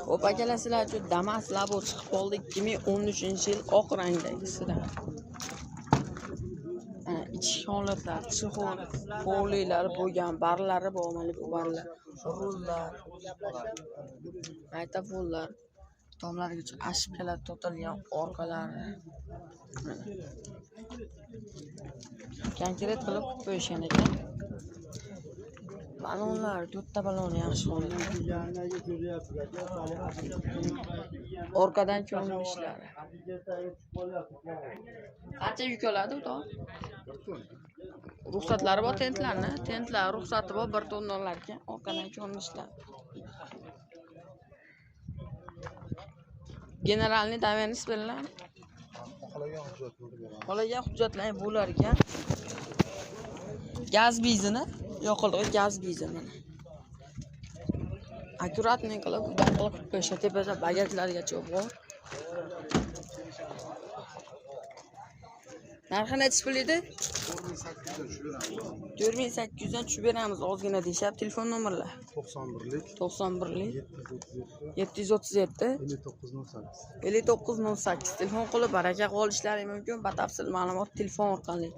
Xo'p, akalar, sizlar uchun Damas Labo chiqib qoldi, 2013-yil, oq rangdagisidan. Ana ichki holatlar, chexol, polilar bo'lgan, barlari bor, mana bu barlar, rullar, magnitofonlar, tomlargacha ashkalar to'tilgan orqalari. Mana. Konkret qilib qo'yishgan ekan. Balonlar, to'rtta balon yaxshi holatda. Orqadan ko'rinishlari. Qancha yuk oladi u tom? Ruxsatlari bor tentlarni, tentlar ruxsati bor, 1 tonna olar ekan, orqadan ko'rinishlar. Generalniy доверенность beriladi. Xohlagan hujjatlarni beramiz. Xohlagan hujjatlar bo'lar ekan. Gaz bizini yoqilg'i gaz bizi mana. Akkuratniy qilib, udan qilib qo'yishadi, tepada bagajlargacha bor. Narxi nechi pul edi? 4800 dan tushib beramiz. 4800 dan tushib beramiz ozgina deyishyapti. Telefon nomerlar 91lik 91lik 737 737 5908. 5908. Telefon qilib baraka qilib olishlari mumkin. Batafsil ma'lumot telefon orqali.